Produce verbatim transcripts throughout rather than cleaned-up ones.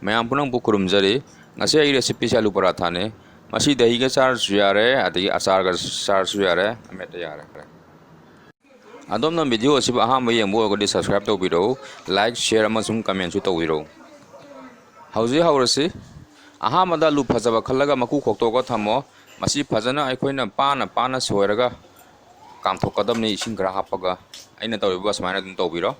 ꯃꯌꯥꯝ ꯄꯨꯝꯅꯃꯛꯄꯨ ꯈꯨꯔꯨꯝꯖꯔꯤ꯫ ꯉꯁꯤ ꯑꯩ recipeꯁꯦ ꯑꯂꯨ ꯄꯔꯥꯊꯥꯅꯤ꯫ ꯃꯁꯤ ꯗꯍꯤꯒ ꯆꯥꯔꯁꯨ ꯌꯥꯔꯦ, ꯑꯗꯒꯤ ꯑꯆꯥꯔꯒ ꯆꯥꯔꯁꯨ ꯌꯥꯔꯦ, ꯑꯃꯦꯠꯇ ꯌꯥꯔꯦ꯫ ꯑꯗꯣꯝꯅ video ꯑꯁꯤꯕꯨ ꯑꯍꯥꯟꯕ ꯌꯦꯡꯕ ꯑꯣꯏꯔꯒꯗꯤ subscribe ꯇꯧꯕꯤꯔꯛꯎ, like, share ꯑꯃꯁꯨꯡ commentꯁꯨ ꯇꯧꯕꯤꯔꯛꯎ꯫ ꯍꯧꯖꯤꯛ ꯍꯧꯔꯁꯤ꯫ ꯑꯍꯥꯟꯕꯗ ꯑꯂꯨ ꯐꯖꯕ ꯈꯜꯂꯒ ꯃꯀꯨ ꯈꯣꯛꯇꯣꯛꯑꯒ ꯊꯝꯃꯣ꯫ ꯃꯁꯤ ꯐꯖꯅ ꯑꯩꯈꯣꯏꯅ ꯄꯥꯅ ꯄꯥꯅ ꯁꯣꯏꯔꯒ ꯀꯥꯝꯊꯣꯛꯀꯗꯕꯅꯤ, ꯏꯁꯤꯡ ꯈꯔ ꯍꯥꯞꯄꯒ꯫ ꯑꯩꯅ ꯇꯧꯔꯤꯕ ꯑꯁꯨꯃꯥꯏꯅ ꯑꯗꯨꯝ ꯇꯧꯕꯤꯔꯣ꯫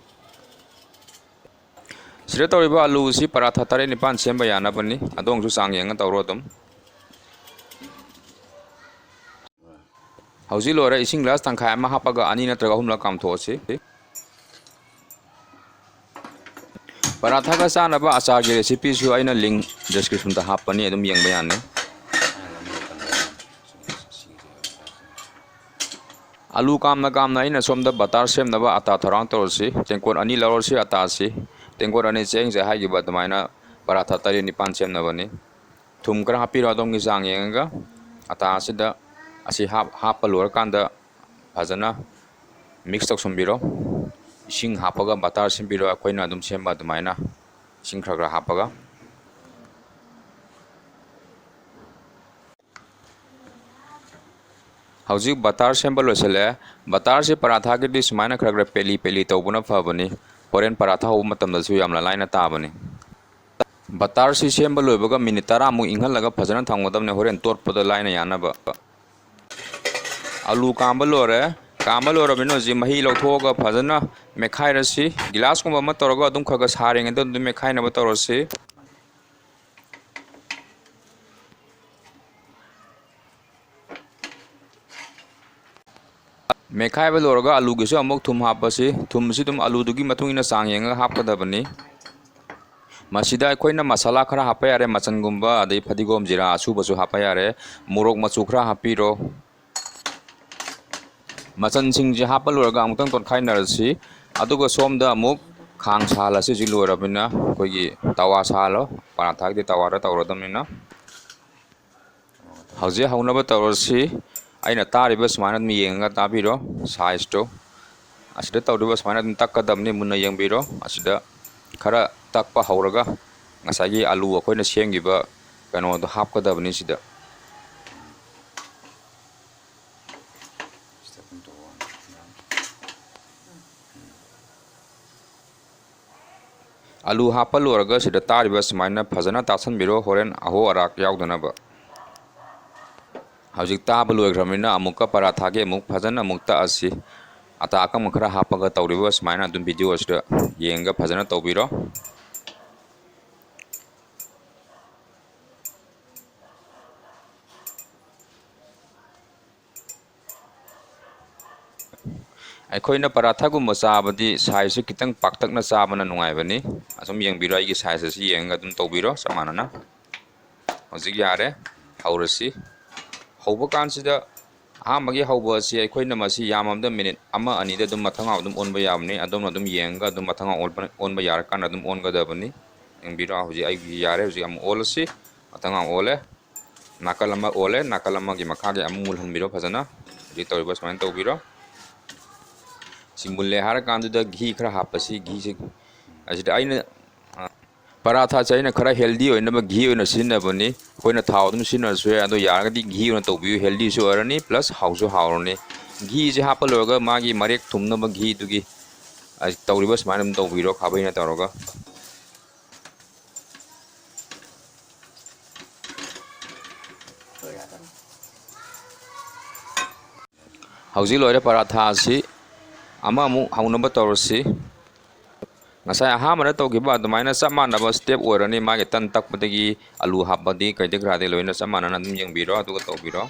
ꯁꯤꯗ ꯇꯧꯔꯤꯕ ꯑꯂꯨꯁꯤ ꯄꯔꯥꯊꯥ ꯇꯔꯦꯠ ꯅꯤꯄꯥꯟ ꯁꯦꯝꯕ ꯌꯥꯅꯕꯅꯤ꯫ ꯑꯗꯣꯝꯁꯨ ꯆꯥꯡ ꯌꯦꯡꯉ ꯇꯧꯔꯣ ꯑꯗꯨꯝ꯫ ꯍꯧꯖꯤꯛ ꯂꯣꯏꯔꯦ꯫ ꯏꯁꯤꯡ glass ꯇꯪꯈꯥꯏ ꯑꯃ ꯍꯥꯞꯄꯒ ꯑꯅꯤ ꯅꯠꯇ꯭ꯔꯒ ꯑꯍꯨꯝꯂꯛ ꯀꯥꯝꯊꯣꯛꯑꯁꯤ꯫ ꯄꯔꯥꯊꯥꯒ ꯆꯥꯅꯕ ꯑꯆꯥꯔꯒꯤ recipeꯁꯨ ꯑꯩꯅ link descriptionꯗ ꯍꯥꯞꯄꯅꯤ, ꯑꯗꯨꯝ ꯌꯦꯡꯕ ꯌꯥꯅꯤ꯫ ꯑꯂꯨ ꯀꯥꯝꯅ ꯀꯥꯝꯅ ꯑꯩꯅ ꯁꯣꯝꯗ butter ꯁꯦꯝꯅꯕ ꯑꯇꯥ ꯊꯧꯔꯥꯡ ꯇꯧꯔꯁꯤ꯫ ꯇꯦꯡꯀꯣꯠ ꯑꯅꯤ ꯂꯧꯔꯁꯤ꯫ ꯑꯇꯥꯁꯤ ꯇꯦꯡꯀꯣꯠ ꯑꯅꯤ, ꯆꯦꯡꯁꯦ ꯍꯥꯏꯈꯤꯕ ꯑꯗꯨꯃꯥꯏꯅ ꯄꯔꯥꯊꯥ ꯇꯔꯦꯠ ꯅꯤꯄꯥꯟ ꯁꯦꯝꯅꯕꯅꯤ꯫ ꯊꯨꯝ ꯈꯔ ꯍꯥꯞꯄꯤꯔꯣ ꯑꯗꯣꯝꯒꯤ ꯆꯥꯡ ꯌꯦꯡꯉꯒ꯫ ꯑꯇꯥ ꯑꯁꯤꯗ, ꯑꯁꯤ ꯍꯥꯞ-, ꯍꯥꯞꯄ ꯂꯣꯏꯔꯀꯥꯟꯗ ꯐꯖꯅ mix ꯇꯧꯁꯟꯕꯤꯔꯣ꯫ ꯏꯁꯤꯡ ꯍꯥꯞꯄꯒ butter ꯁꯦꯝꯕꯤꯔꯣ, ꯑꯩꯈꯣꯏꯅ ꯑꯗꯨꯝ ꯁꯦꯝꯕ ꯑꯗꯨꯃꯥꯏꯅ ꯏꯁꯤꯡ ꯈꯔ ꯈꯔ ꯍꯥꯞꯄꯒ꯫ ꯍꯧꯖꯤꯛ butter ꯁꯦꯝꯕ ꯂꯣꯏꯁꯤꯜꯂꯦ꯫ Butterꯁꯦ ꯄꯔꯥꯊꯥꯒꯤꯗꯤ ꯁꯨꯃꯥꯏꯅ ꯈꯔ ꯈꯔ ꯄꯦꯂꯤ ꯄꯦꯂꯤ ꯇꯧꯕꯅ ꯐꯕꯅꯤ꯫ ꯍꯣꯔꯦꯟ ꯄꯔꯥꯊꯥ ꯍꯧꯕ ꯃꯇꯝꯗꯁꯨ ꯌꯥꯝꯅ ꯂꯥꯏꯅ ꯇꯥꯕꯅꯤ꯫ Butterꯁꯤ ꯁꯦꯝꯕ ꯂꯣꯏꯕꯒ minute ꯇꯔꯥꯃꯨꯛ ꯏꯪꯍꯜꯂꯒ ꯐꯖꯅ ꯊꯝꯒꯗꯕꯅꯤ, ꯍꯣꯔꯦꯟ ꯇꯣꯠꯄꯗ ꯂꯥꯏꯅ ꯌꯥꯅꯕ꯫ ꯑꯂꯨ ꯀꯥꯝꯕ ꯂꯣꯏꯔꯦ꯫ ꯀꯥꯝꯕ ꯂꯣꯏꯔꯕꯅꯤꯅ ꯍꯧꯖꯤꯛ ꯃꯍꯤ ꯂꯧꯊꯣꯛꯑꯒ ꯐꯖꯅ ꯃꯦꯠꯈꯥꯏꯔꯁꯤ꯫ ꯒꯤꯂꯥꯁꯀꯨꯝꯕ ꯑꯃ ꯇꯧꯔꯒ ꯑꯗꯨꯝ ꯈꯔ ꯈꯔ ꯁꯥꯔꯤꯉꯩꯗ ꯑꯗꯨꯝ ꯃꯦꯠꯈꯥꯏꯅꯕ ꯇꯧꯔꯁꯤ꯫ ꯃꯦꯠꯈꯥꯏꯕ ꯂꯣꯏꯔꯒ ꯑꯂꯨꯒꯤꯁꯨ ꯑꯃꯨꯛ ꯊꯨꯝ ꯍꯥꯞꯄꯁꯤ꯫ ꯊꯨꯝꯁꯤ ꯑꯗꯨꯝ ꯑꯂꯨꯗꯨꯒꯤ ꯃꯇꯨꯡ ꯏꯟꯅ ꯆꯥꯡ ꯌꯦꯡꯉꯒ ꯍꯥꯞꯀꯗꯕꯅꯤ꯫ ꯃꯁꯤꯗ ꯑꯩꯈꯣꯏꯅ ꯃꯁꯥꯂꯥ ꯈꯔ ꯍꯥꯞꯄ ꯌꯥꯔꯦ, ꯃꯆꯟꯒꯨꯝꯕ, ꯑꯗꯩ ꯐꯗꯤꯒꯣꯝ, ꯖꯤꯔꯥ ꯑꯁꯨꯕꯁꯨ ꯍꯥꯞꯄ ꯌꯥꯔꯦ꯫ ꯃꯣꯔꯣꯛ ꯃꯆꯨ ꯈꯔ ꯍꯥꯞꯄꯤꯔꯣ꯫ ꯃꯆꯟꯁꯤꯡꯁꯤ ꯍꯥꯞꯄ ꯂꯣꯏꯔꯒ ꯑꯃꯨꯛꯇꯪ ꯇꯣꯠꯈꯥꯏꯅꯔꯁꯤ꯫ ꯑꯗꯨꯒ ꯁꯣꯝꯗ ꯑꯃꯨꯛ ꯈꯥꯡ ꯁꯥꯍꯜꯂꯁꯤ꯫ ꯍꯧꯖꯤꯛ ꯂꯣꯏꯔꯕꯅꯤꯅ ꯑꯩꯈꯣꯏꯒꯤ ꯇꯋꯥ ꯁꯥꯍꯜꯂꯣ꯫ ꯄꯔꯥꯊꯥꯒꯤꯗꯤ ꯇꯋꯥꯗ ꯇꯧꯔꯗꯕꯅꯤꯅ꯫ ꯍꯧꯖꯤꯛ ꯍꯧꯅꯕ ꯇꯧꯔꯁꯤ꯫ ꯑꯩꯅ ꯇꯥꯔꯤꯕ ꯁꯨꯃꯥꯏꯅ ꯑꯗꯨꯝ ꯌꯦꯡꯉꯒ ꯇꯥꯕꯤꯔꯣ꯫ Sizeꯇꯣ ꯑꯁꯤꯗ ꯇꯧꯔꯤꯕ ꯁꯨꯃꯥꯏꯅ ꯑꯗꯨꯝ ꯇꯛꯀꯗꯕꯅꯤ꯫ ꯃꯨꯟꯅ ꯌꯦꯡꯕꯤꯔꯣ꯫ ꯑꯁꯤꯗ ꯈꯔ ꯇꯛꯄ ꯍꯧꯔꯒ ꯉꯁꯥꯏꯒꯤ ꯑꯂꯨ ꯑꯩꯈꯣꯏꯅ ꯁꯦꯝꯈꯤꯕ ꯀꯩꯅꯣꯗꯣ ꯍꯥꯞꯀꯗꯕꯅꯤ ꯁꯤꯗ꯫ ꯑꯂꯨ ꯍꯥꯞꯄ ꯂꯣꯏꯔꯒ ꯁꯤꯗ ꯇꯥꯔꯤꯕ ꯁꯨꯃꯥꯏꯅ ꯐꯖꯅ ꯇꯥꯁꯟꯕꯤꯔꯣ, ꯍꯣꯔꯦꯟ ꯑꯍꯣ ꯑꯔꯥꯛ ꯌꯥꯎꯗꯅꯕ꯫ ꯍꯧꯖꯤꯛ ꯇꯥꯕ ꯂꯣꯏꯈ꯭ꯔꯕꯅꯤꯅ ꯑꯃꯨꯛꯀ ꯄꯔꯥꯊꯥꯒꯤ ꯑꯃꯨꯛ ꯐꯖꯅ ꯑꯃꯨꯛ ꯇꯛꯑꯁꯤ꯫ ꯑꯇꯥ ꯑꯀꯪꯕ ꯈꯔ ꯍꯥꯞꯄꯒ ꯇꯧꯔꯤꯕ ꯁꯨꯃꯥꯏꯅ ꯑꯗꯨꯝ video ꯑꯁꯤꯗ ꯌꯦꯡꯉꯒ ꯐꯖꯅ ꯇꯧꯕꯤꯔꯣ꯫ ꯑꯩꯈꯣꯏꯅ ꯄꯔꯥꯊꯥꯒꯨꯝꯕ ꯆꯥꯕꯗꯤ sizeꯁꯨ ꯈꯤꯇꯪ ꯄꯥꯛꯇꯛꯅ ꯆꯥꯕꯅ ꯅꯨꯡꯉꯥꯏꯕꯅꯤ꯫ ꯑꯁꯨꯝ ꯌꯦꯡꯕꯤꯔꯣ, ꯑꯩꯒꯤ size ꯑꯁꯤ ꯌꯦꯡꯉꯒ ꯑꯗꯨꯝ ꯇꯧꯕꯤꯔꯣ ꯆꯞ ꯃꯥꯟꯅꯅ꯫ ꯍꯧꯖꯤꯛ ꯌꯥꯔꯦ, ꯍꯧꯔꯁꯤ꯫ ꯍꯧꯕ ꯀꯥꯟꯁꯤꯗ ꯑꯍꯥꯟꯕꯒꯤ ꯍꯧꯕ ꯑꯁꯤ ꯑꯩꯈꯣꯏꯅ ꯃꯁꯤ ꯌꯥꯝꯃꯕꯗ minute ꯑꯃ ꯑꯅꯤꯗ ꯑꯗꯨꯝ ꯃꯊꯪ ꯑꯗꯨꯝ ꯑꯣꯟꯕ ꯌꯥꯕꯅꯤ꯫ ꯑꯗꯣꯝꯅ ꯑꯗꯨꯝ ꯌꯦꯡꯉꯒ ꯑꯗꯨꯝ ꯃꯊꯪ ꯑꯣꯟꯕ, ꯑꯣꯟꯕ ꯌꯥꯔꯀꯥꯟꯗ ꯑꯗꯨꯝ ꯑꯣꯟꯒꯗꯕꯅꯤ꯫ ꯌꯦꯡꯕꯤꯔꯣ, ꯍꯧꯖꯤꯛ ꯑꯩꯒꯤ ꯌꯥꯔꯦ꯫ ꯍꯧꯖꯤꯛ ꯑꯃꯨꯛ ꯑꯣꯜꯂꯁꯤ꯫ ꯃꯊꯪ ꯑꯃꯨꯛ ꯑꯣꯜꯂꯦ꯫ ꯅꯥꯀꯜ ꯑꯃ ꯑꯣꯜꯂꯦ, ꯅꯥꯀꯜ ꯑꯃꯒꯤ ꯃꯈꯥꯒꯤ ꯑꯃꯨꯛ ꯃꯨꯜꯍꯟꯕꯤꯔꯣ ꯐꯖꯅ꯫ ꯍꯧꯖꯤꯛ ꯇꯧꯔꯤꯕ ꯁꯨꯃꯥꯏꯅ ꯇꯧꯕꯤꯔꯣ꯫ ꯁꯤ ꯃꯨꯜꯂꯦ ꯍꯥꯏꯔꯀꯥꯟꯗꯨꯗ ꯘꯤ ꯈꯔ ꯍꯥꯞꯄꯁꯤ꯫ ꯘꯤꯁꯦ ꯑꯁꯤꯗ ꯑꯩꯅ, ꯑ, ꯄꯔꯥꯊꯥꯁꯦ ꯑꯩꯅ ꯈꯔ healthy ꯑꯣꯏꯅꯕ ꯘꯤ ꯑꯣꯏꯅ ꯁꯤꯖꯤꯟꯅꯕꯅꯤ꯫ ꯑꯩꯈꯣꯏꯅ ꯊꯥꯎ ꯑꯗꯨꯝ ꯁꯤꯖꯤꯟꯅꯔꯁꯨ ꯌꯥꯏ, ꯑꯗꯣ ꯌꯥꯔꯒꯗꯤ ꯘꯤ ꯑꯣꯏꯅ ꯇꯧꯕꯤꯌꯨ, healthyꯁꯨ ꯑꯣꯏꯔꯅꯤ plus ꯍꯥꯎꯁꯨ ꯍꯥꯎꯔꯅꯤ꯫ ꯘꯤꯁꯦ ꯍꯥꯞꯄ ꯂꯣꯏꯔꯒ ꯃꯥꯒꯤ ꯃꯔꯦꯛ ꯊꯨꯝꯅꯕ ꯘꯤꯗꯨꯒꯤ, ꯑ, ꯇꯧꯔꯤꯕ ꯁꯨꯃꯥꯏꯅ ꯑꯗꯨꯝ ꯇꯧꯕꯤꯔꯣ, ꯈꯥꯕꯩꯅ ꯇꯧꯔꯒ꯫ ꯍꯧꯖꯤꯛ ꯂꯣꯏꯔꯦ ꯄꯔꯥꯊꯥ ꯑꯁꯤ꯫ ꯑꯃꯃꯨꯛ ꯍꯧꯅꯕ ꯇꯧꯔꯁꯤ꯫ ꯉꯁꯥꯏ ꯑꯍꯥꯟꯕꯗ ꯇꯧꯈꯤꯕ ꯑꯗꯨꯃꯥꯏꯅ ꯆꯞ ꯃꯥꯟꯅꯕ step ꯑꯣꯏꯔꯅꯤ꯫ ꯃꯥꯒꯤ ꯇꯟ ꯇꯛꯄꯗꯒꯤ ꯑꯂꯨ ꯍꯥꯞꯄꯗꯤ ꯀꯩꯗꯩ ꯀꯔꯥꯗꯩ ꯂꯣꯏꯅ ꯆꯞ ꯃꯥꯟꯅꯅ ꯑꯗꯨꯝ ꯌꯦꯡꯕꯤꯔꯣ, ꯑꯗꯨꯒ ꯇꯧꯕꯤꯔꯣ꯫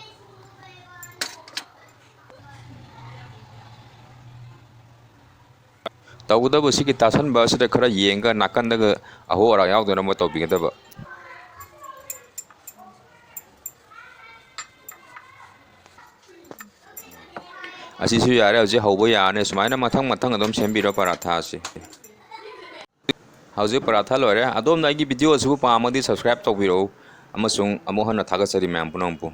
ꯇꯧꯒꯗꯕꯁꯤꯒꯤ ꯇꯥꯁꯟꯕ ꯑꯁꯤꯗ ꯈꯔ ꯌꯦꯡꯉꯒ ꯅꯥꯀꯟꯗꯒ ꯑꯍꯣ ꯑꯔꯥꯛ ꯌꯥꯎꯗꯅꯕ ꯇꯧꯕꯤꯒꯗꯕ꯫ ꯑꯁꯤꯁꯨ ꯌꯥꯔꯦ, ꯍꯧꯖꯤꯛ ꯍꯧꯕ ꯌꯥꯔꯅꯤ꯫ ꯁꯨꯃꯥꯏꯅ ꯃꯊꯪ ꯃꯊꯪ ꯑꯗꯨꯝ ꯁꯦꯝꯕꯤꯔꯣ ꯄꯔꯥꯊꯥꯁꯤ꯫ ꯍꯧꯖꯤꯛ ꯄꯔꯥꯊꯥ ꯂꯣꯏꯔꯦ꯫ ꯑꯗꯣꯝꯅ ꯑꯩꯒꯤ video ꯑꯁꯤꯕꯨ ꯄꯥꯝꯃꯗꯤ subscribe ꯇꯧꯕꯤꯔꯛꯎ, ꯑꯃꯁꯨꯡ ꯑꯃꯨꯛ ꯍꯟꯅ ꯊꯥꯒꯠꯆꯔꯤ ꯃꯌꯥꯝ ꯄꯨꯝꯅꯃꯛꯄꯨ꯫